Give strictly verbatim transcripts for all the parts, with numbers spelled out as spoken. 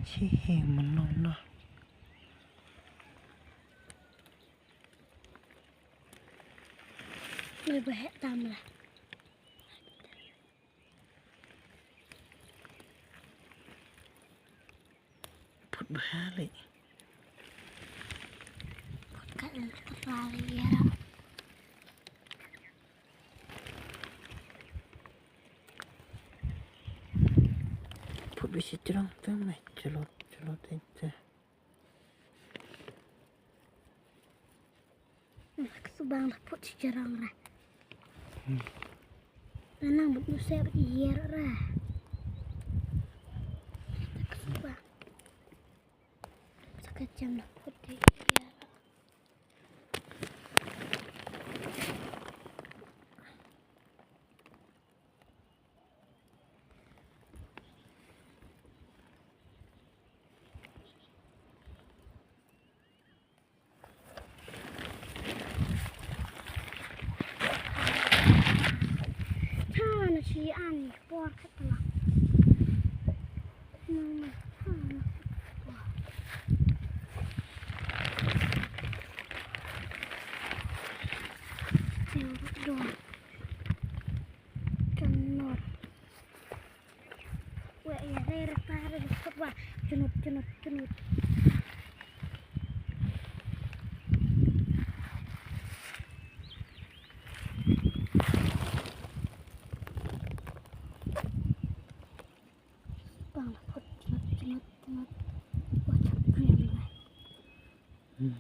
Chi hi mynno na. Ni ba heh tam la. Put bha le. Put ka el ka ra ya. Put bisi jrong tam ne, chalot, chalot ente. Ka subang la put shi jrong ra. Ranang but nu se but yer ra. Ka subang. Sa ka jam la put de yer ra. Ha, na shi an por khat pala. Mama, ha, na por. Tengok dong. Kenor. Wah, ya, re, re, pa, re, re, pa. Junut, junut, junut. Bang, put, junut, junut, junut. Wah, jap, jap, jap. Hmm.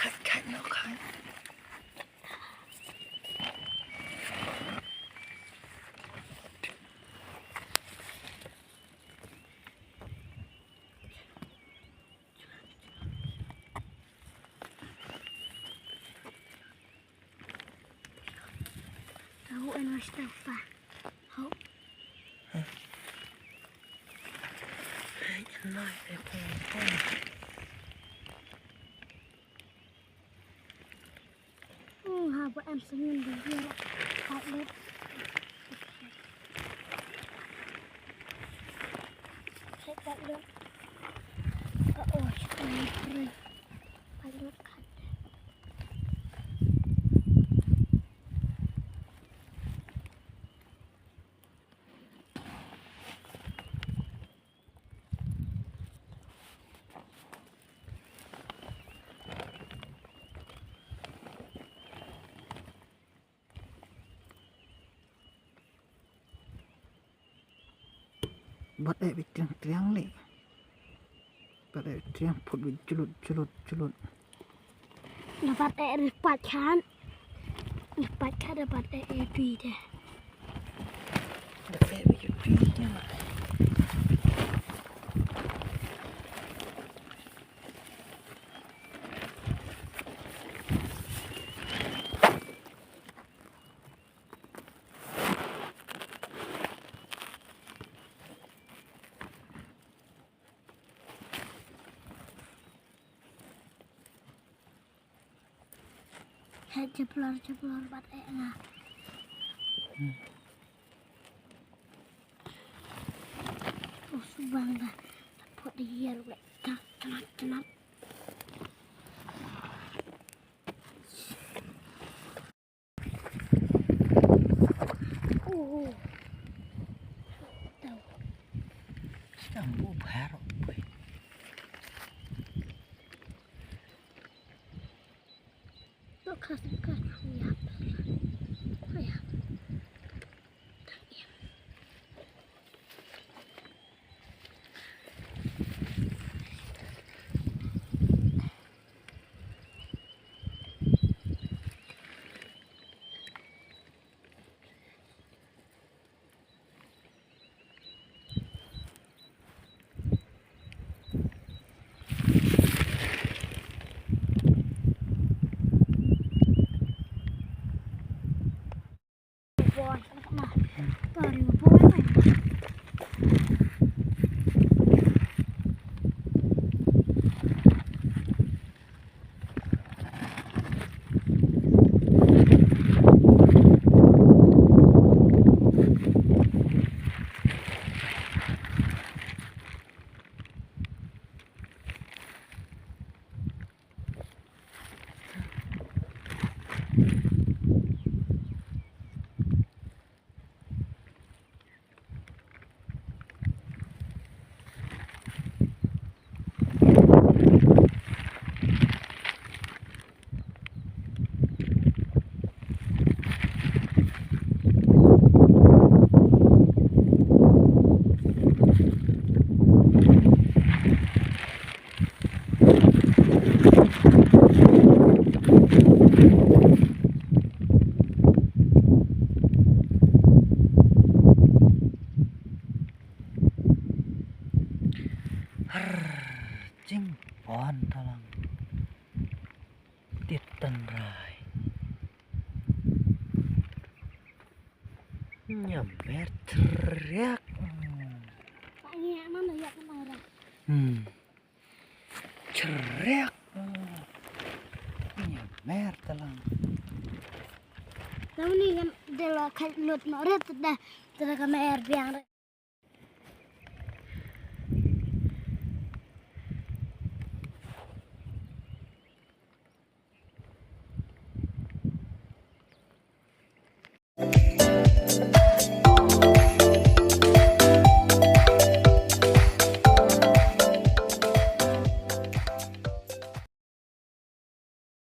Khat, khat, no, khat. Tahu en mas tafa. Hau. Hei, en mai, eh, pong, pong. Hmm, ha, ba em sengin di dia. Hau, lut. Hei, hau, lut. Oh, oh, hei, hei. Hau, lut, kat. Bat eh bit triang triang le. Bat eh bit triang put bit chulut chulut chulut. Dapat eh ri pat khan. Ri pat khan dapat eh eh dui de. Dapat eh bit dui de. Hei, jeblor, jeblor, bat eh nga. Oh, subang dah. Pot di yer, wek. Tap, tap, tap. Oh. Tau. Stam bu bharo. Look, look, look, look. Oh, yeah. Oh, yeah. Tang im. Tit tynrai. Nyamer chriak. Hmm. Chriak. Nyamer talang. Lam ni ngam dela khat lut no rit da. Tera ka mer biang rit.